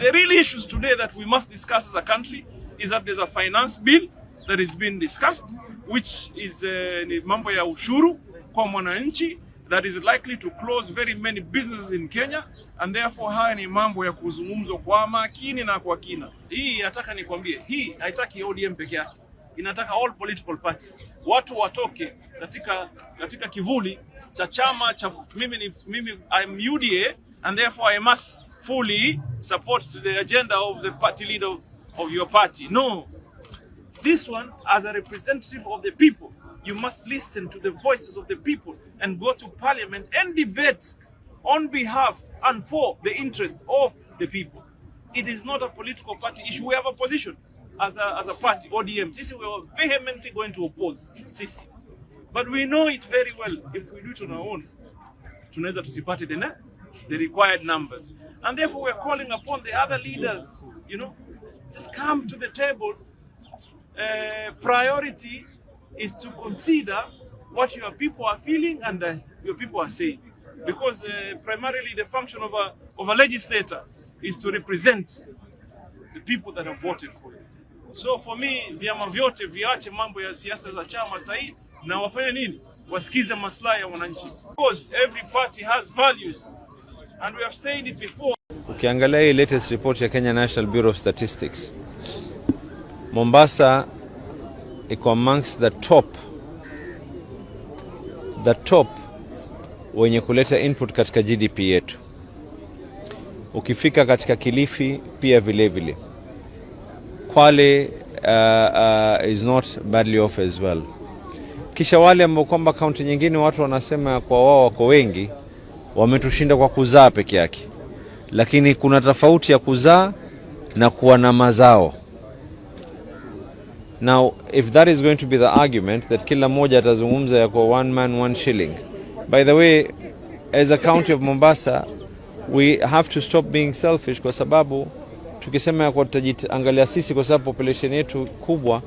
The real issues today that we must discuss as a country is that there's a finance bill that is being discussed, which is ni mambo ya ushuru kwa mwananchi that is likely to close very many businesses in Kenya, and therefore haya ni mambo ya kuzungumzwa kwa makini na kwa kina. Hii nataka nikwambie, hii haitaki ODM peke yake, inataka all political parties. Watu watoke katika kivuli cha chama cha mimi ni mimi, I'm UDA and therefore I must fully support the agenda of the party leader of your party. No, this one, as a representative of the people, you must listen to the voices of the people and go to parliament and debate on behalf and for the interest of the people. It is not a political party issue. We have a position as a party, ODM. Sisi, we are vehemently going to oppose. Sisi. But we know it very well. If we do it on our own, tunaweza tusipate the required numbers. And therefore we are calling upon the other leaders, just come to the table. Priority is to consider what your people are feeling and your people are saying. Because primarily the function of a legislator is to represent the people that have voted for you. So for me, vyama vyote viache mambo ya siasa za chama sahi na wafanye nini? Wasikize maslahi ya wananchi. Because every party has values and we have said it before. Ukiangalia hii latest report ya Kenya National Bureau of Statistics, Mombasa iko amongst the top wenye kuleta input katika GDP yetu. Ukifika katika Kilifi pia vile vile. Kwale is not badly off as well. Kisha wale ambao kwamba kaunti nyingine watu wanasema kwa wao wako wengi, wametushinda kwa kuzaa peke yake, lakini kuna tofauti ya kuzaa na kuwa na mazao. Now if that is going to be the argument that kila mmoja atazungumza ya kwa one man, one shilling. By the way, as a county of Mombasa, we have to stop being selfish, kwa sababu tukisema ya kwa tutajiangalia sisi kwa sababu population yetu kubwa,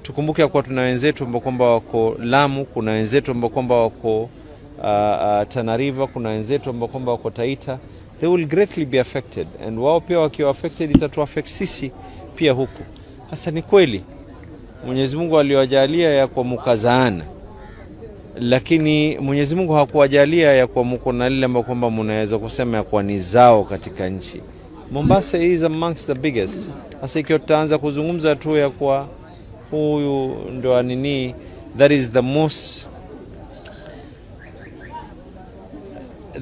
tukumbuke ya kuwa tuna wenzetu ambao kwamba wako Lamu, kuna wenzetu ambao kwamba wako Tana River, kuna wenzetu ambao kwamba wako Taita. They will greatly be affected, and wao pia wakiwa affected itatu affect sisi pia huku. Sasa ni kweli Mwenyezi Mungu aliwajalia ya kwa mukazaana, lakini Mwenyezi Mungu hakuwajalia ya kwa muko na lile ambao kwamba mnaweza kusema ya kuwa ni zao katika nchi. Mombasa is amongst the biggest. Sasa ikiwa tutaanza kuzungumza tu ya kwa huyu ndo nini, that is the most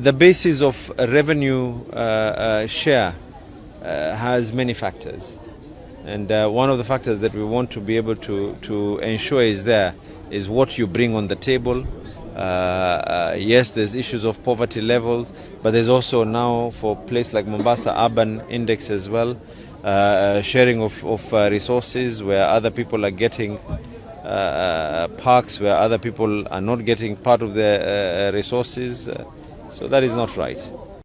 the basis of revenue share has many factors. And one of the factors that we want to be able to ensure is there is what you bring on the table. Yes, there's issues of poverty levels, but there's also now for a place like Mombasa, urban index as well, sharing of resources where other people are getting parks, where other people are not getting part of their resources. So that is not right.